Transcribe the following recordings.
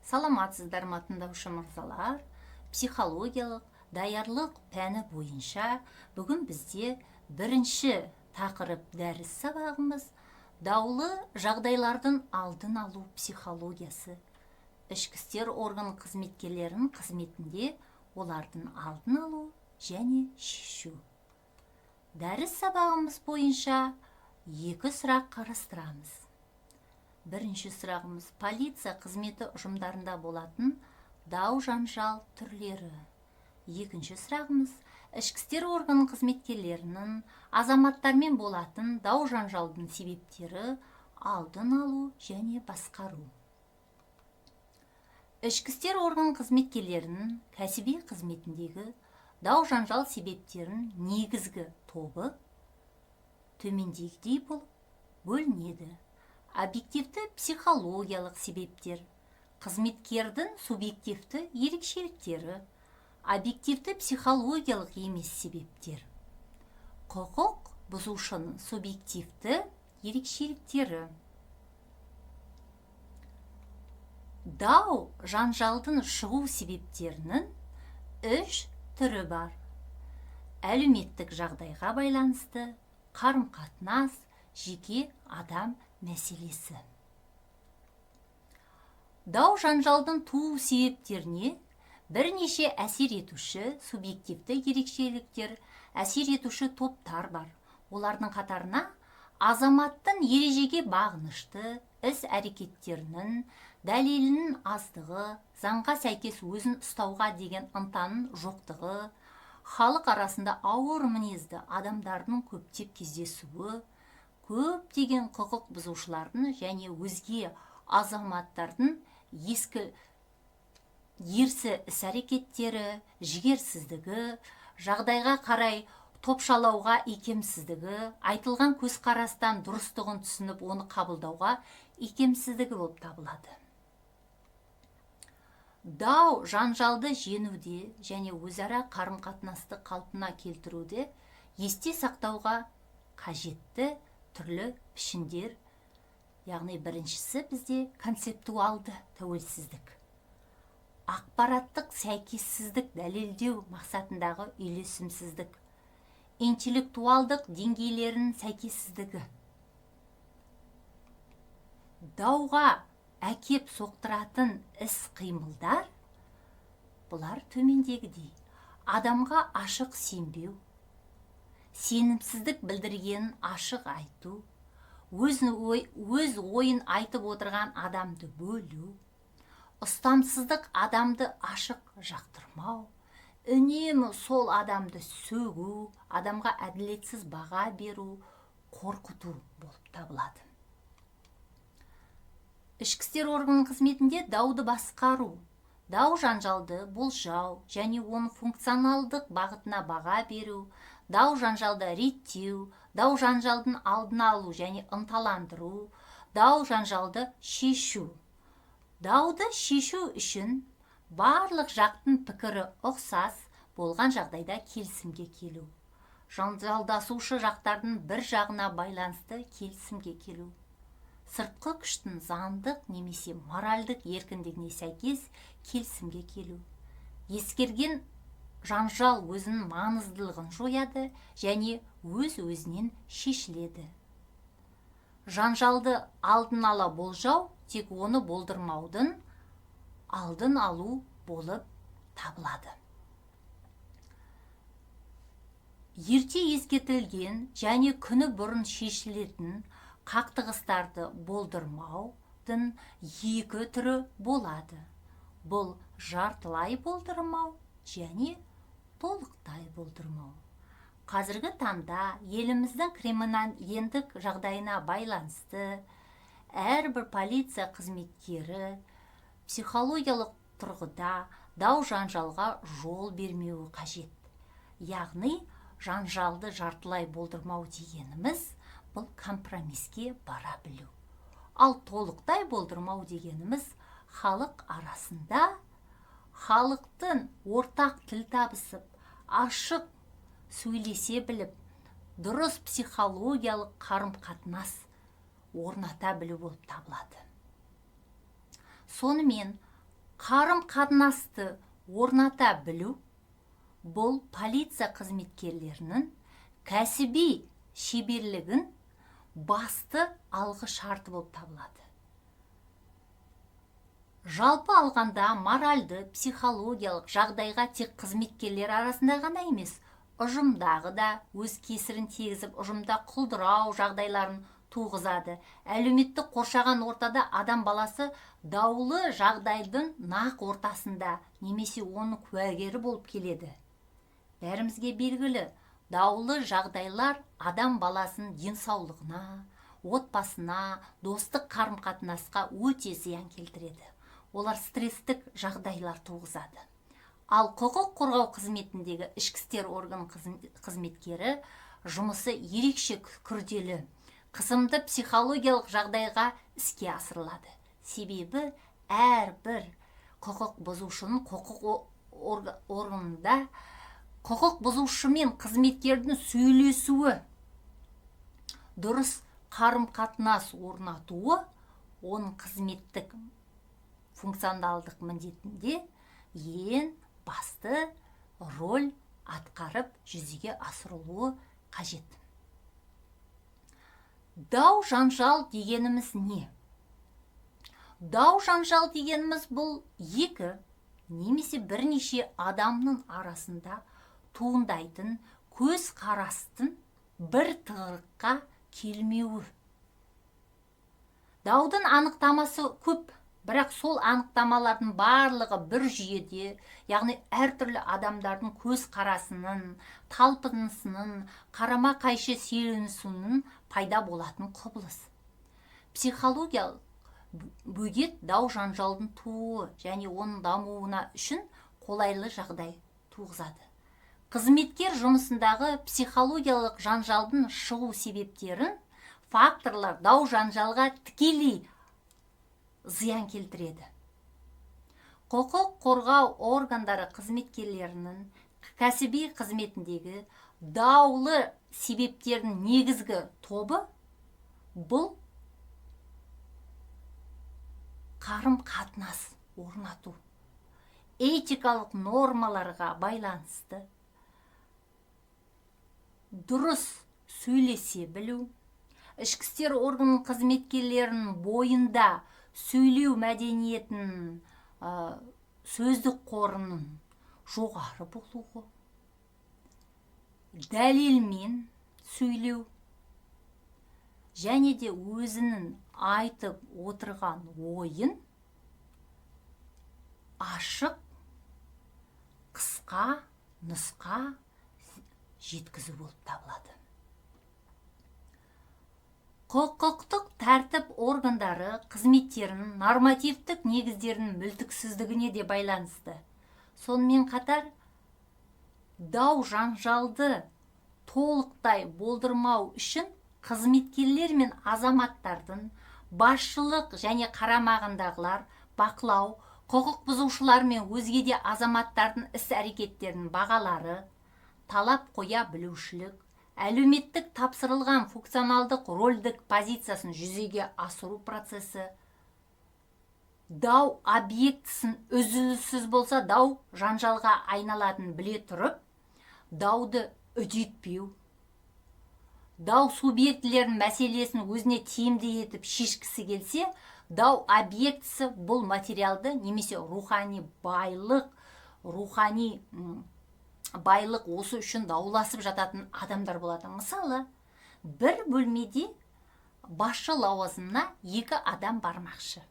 Саламатсыздар ма, тыңдаушы мырзалар! Психологиялық даярлық пәні бойынша бүгін бізде бірінші тақырып дәріс сабағымыз: даулы жағдайлардың алдын алу психологиясы, ішкі істер органы қызметкерлерінің қызметінде олардың алдын алу және шешу. Дәріс сабағымыз бойынша екі сұрақ қарастырамыз. Бірінші сұрағымыз: полиция қызметі ұжымдарында болатын дау жанжал түрлері. Екінші сұрағымыз: ішкі істер органы қызметкерлерінің азаматтармен болатын дау жанжалдың себептері, алдын алу және басқару. Ішкі істер органы қызметкерлерінің кәсіби қызметіндегі дау жанжал себептерінің негізгі тобы төмендегідей болып бөлінеді: объективті психологиялық себептер, қызметкердің субъективті ерекшеліктері, объективті психологиялық емес себептер, құқық бұзушының субъективті ерекшеліктері. Дау жанжалдың шығу себептерінің үш түрі бар: әлеуметтік жағдайға байланысты, қарым-қатынас, жеке адам мәселесі. Дау жанжалдың туу себептеріне бірнеше әсер етуші субъективті ерекшеліктер, әсер етуші топтар бар. Олардың қатарына азаматтың ережеге бағынышты іс әрекеттерінің дәлелінің аздығы, заңға сәйкес өзін ұстауға деген ынтаның жоқтығы, халық арасында ауыр мінезді адамдардың көптеп кездесуі, көптеген құқық бұзушылардың және өзге азаматтардың ескі ерсі іс-әрекеттері, жігерсіздігі, жағдайға қарай топшалауға икемсіздігі, айтылған көзқарастан дұрыстығын түсініп, оны қабылдауға икемсіздігі болып табылады. Дау жанжалды жеңуде және өзара қарым-қатынасты қалпына келтіруде есте сақтауға қажетті түрлі пішіндер, яғни біріншісі бізде концептуалды тәуелсіздік, ақпараттық сәйкессіздік, дәлелдеу мақсатындағы үйлесімсіздік, интеллектуалдық деңгейлерінің сәйкессіздігі. Дауға әкеп соқтыратын іс-қимылдар бұлар төмендегідей: адамға ашық сенбеу, сенімсіздік білдіргенін ашық айту, өз ойын айтып отырған адамды бөлу, ұстамсыздық, адамды ашық жақтырмау, үнемі сол адамды сөгу, адамға әділетсіз баға беру, қорқыту болып табылады. Ішкі істер органының қызметінде дауды басқару. Дау жанжалды болжау және оның функционалдық бағытына баға беру, дау жанжалды реттеу, дау жанжалдың алдын алу және ынталандыру, дау жанжалды шешу. Дауды шешу үшін барлық жақтың пікірі ұқсас болған жағдайда келісімге келу, жанжалдасушы жақтардың бір жағына байланысты келісімге келу, сыртқы күштің заңдық немесе моральдық еркіндігіне сәйкес келісімге келу. Ескерген жанжал өзінің маңыздылығын жояды және өз-өзінен шешіледі. Жанжалды алдын ала болжау тек оны болдырмаудың алдын алу болып табылады. Ерте ескертілген және күні бұрын шешілетін қақтығыстарды болдырмаудың екі түрі болады. Бұл жартылай болдырмау және толықтай болдырмау. Қазіргі таңда еліміздің криминогендік жағдайына байланысты әрбір полиция қызметкері психологиялық тұрғыда дау жанжалға жол бермеуі қажет. Яғни жанжалды жартылай болдырмау дегеніміз бұл компромиске бара білу. Ал толықтай болдырмау дегеніміз халық арасында халықтың ортақ тіл табысып, ашық сөйлесе біліп, дұрыс психологиялық қарым-қатынас орната білу болып табылады. Сонымен Қарым-қатынасты орната білу бұл полиция қызметкерлерінің кәсіби шеберлігін басты алғы шарты болып табылады. Жалпы алғанда, моральды психологиялық жағдайға тек қызметкерлер арасында ғана емес, ұжымдағы да өз кесірін тигізіп, ұжымда құлдырау жағдайларын туғызады. Әлеуметтік қоршаған ортада адам баласы даулы жағдайдың нақ ортасында немесе оның куәгері болып келеді. Бәрімізге белгілі, даулы жағдайлар адам баласының денсаулығына, отбасына, достық қарым-қатынасқа өте зиян келтіреді. Олар стресстік жағдайлар туғызады. Ал құқық қорғау қызметіндегі ішкі істер орган қызметкері жұмысы ерекше күрделі, қысымды психологиялық жағдайға іске асырылады. Себебі әрбір құқық бұзушының құқық органында құқық бұзушы мен қызметкердің сөйлесуі, дұрыс қарым-қатынас орнатуы оның қызметтік функционалдық міндетінде ең басты роль атқарып, жүзеге асырылуы қажет. Дау жанжал дегеніміз не? Дау жанжал дегеніміз бұл екі немесе бірнеше адамның арасында туындайтын көз қарастың бір тығырыққа келмеуі. Даудың анықтамасы көп, бірақ сол анықтамалардың барлығы бір жүйеде, яғни әртүрлі адамдардың көз қарасының, талпынысының, қарама қайшы сүйенісінің пайда болатын құбылыс. Психологиялық бөгет дау жанжалдың тууы және оның дамуына үшін қолайлы жағдай туғызады. Қызметкер жұмысындағы психологиялық жанжалдың шығу себептерін факторлар дау жанжалға тікелей зиян келтіреді. Құқық қорғау органдары қызметкерлерінің кәсіби қызметіндегі даулы себептердің негізгі тобы бұл қарым-қатынас орнату, этикалық нормаларға байланысты дұрыс сөйлесе білу, ішкі істер органының қызметкерлерінің бойында сөйлеу мәдениетінің, сөздік қорының жоғары болуы, дәлелмен сөйлеу және де өзінің айтып отырған ойын ашық, қысқа нұсқа жеткізу болып табылады. Құқықтық тәртіп органдары қызметтерінің нормативтік негіздерінің мүлтіксіздігіне де байланысты. Сонымен қатар дау жанжалды толықтай болдырмау үшін қызметкерлер мен азаматтардың басшылық және қарамағындағылар бақылау, құқық бұзушылар мен өзге де азаматтардың іс-әрекеттерінің бағалары, талап қоя білушілік, әлеуметтік тапсырылған функционалдық рольдік позициясын жүзеге асыру процесі, дау объектісін үзіліссіз болса, дау жанжалға айналатынын біле тұрып, дауды үдетпеу, дау субъектілерінің мәселесін өзіне тиімді етіп шешкісі келсе, дау объектісі бұл материалды немесе рухани байлық, осы үшін дауласып жататын адамдар болады. Мысалы, бір бөлмеде басшы лауазымына екі адам бармақшы.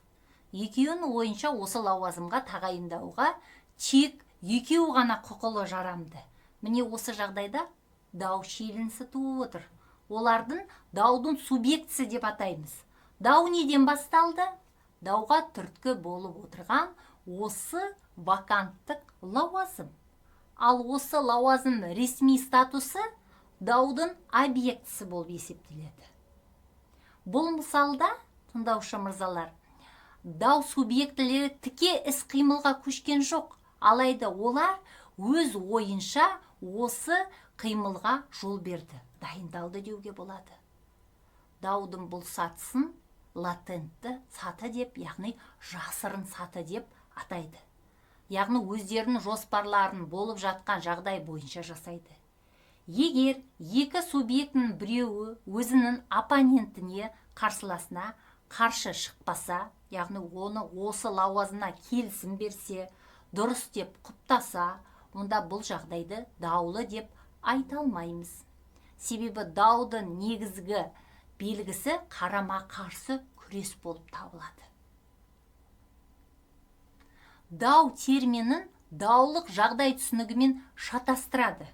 Екеуінің ойынша, осы лауазымға тағайындауға тек екеуі ғана құқылы, жарамды. Міне, осы жағдайда дау шиеленісі туып отыр. Олардың даудың субъектісі деп атаймыз. Дау неден басталды? Дауға түрткі болып отырған осы ваканттық лауазым. Ал осы лауазым ресми статусы даудың объектісі болып есептеледі. Бұл мысалда, тыңдаушы мырзалар, дау субъектілері тіке іс қимылға көшкен жоқ, алайда олар өз ойынша осы қимылға жол берді, дайындалды деуге болады. Даудың бұл сатысын Латентті саты деп, яғни жасырын саты деп атайды. Яғни өздерінің жоспарларын болып жатқан жағдай бойынша жасайды. Егер екі субъектінің біреуі өзінің оппонентіне, қарсыласына қарсы шықпаса, яғни оны осы лауазымына келісім берсе, дұрыс деп құптаса, онда бұл жағдайды даулы деп айта алмаймыз. Себебі даудың негізгі белгісі қарама қарсы күрес болып табылады. Дау терминін даулық жағдай түсінігімен шатастырады.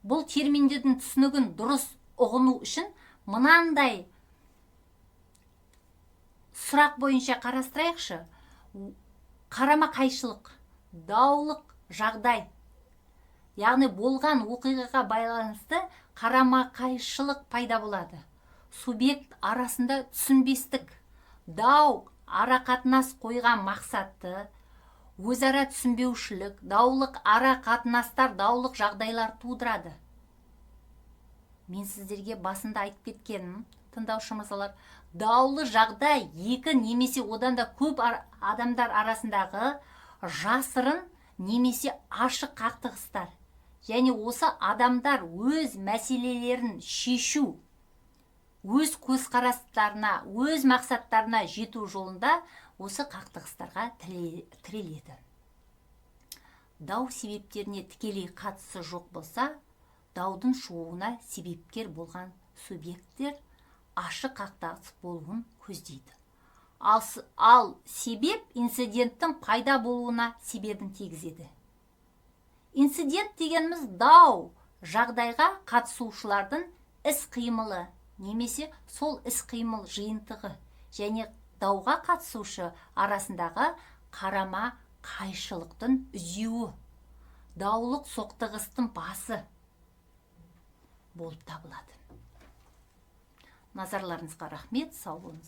Бұл терминдердің түсінігін дұрыс ұғыну үшін мынандай сұрақ бойынша қарастырайықшы. Қарама қайшылық, даулық жағдай, яғни болған оқиғаға байланысты қарама қайшылық пайда болады. Субъект арасында түсінбестік, дау ара қатынас қойған мақсатты, өзара түсінбеушілік, даулық ара қатынастар, даулық жағдайлар тудырады. Мен сіздерге басында айтып кеткенім, тыңдаушы мырзалар, даулы жағдай екі немесе одан да көп адамдар арасындағы жасырын немесе ашық қақтығыстар және осы адамдар өз мәселелерін шешу, өз көзқарастарына, өз мақсаттарына жету жолында осы қақтығыстарға тіреледі. Дау себептеріне тікелей қатысы жоқ болса, даудың шығуына себепкер болған субъекттер ашық қақтығыс болуын көздейді. Ал себеп инциденттің пайда болуына себебін тигізеді. Инцидент дегеніміз дау жағдайға қатысушылардың іс қимылы немесе сол іс қимыл жиынтығы және дауға қатысушы арасындағы қарама қайшылықтың үзеуі, даулық соқтығыстың басы болып табылады. Назарларыңызға рахмет, сау болыңыз.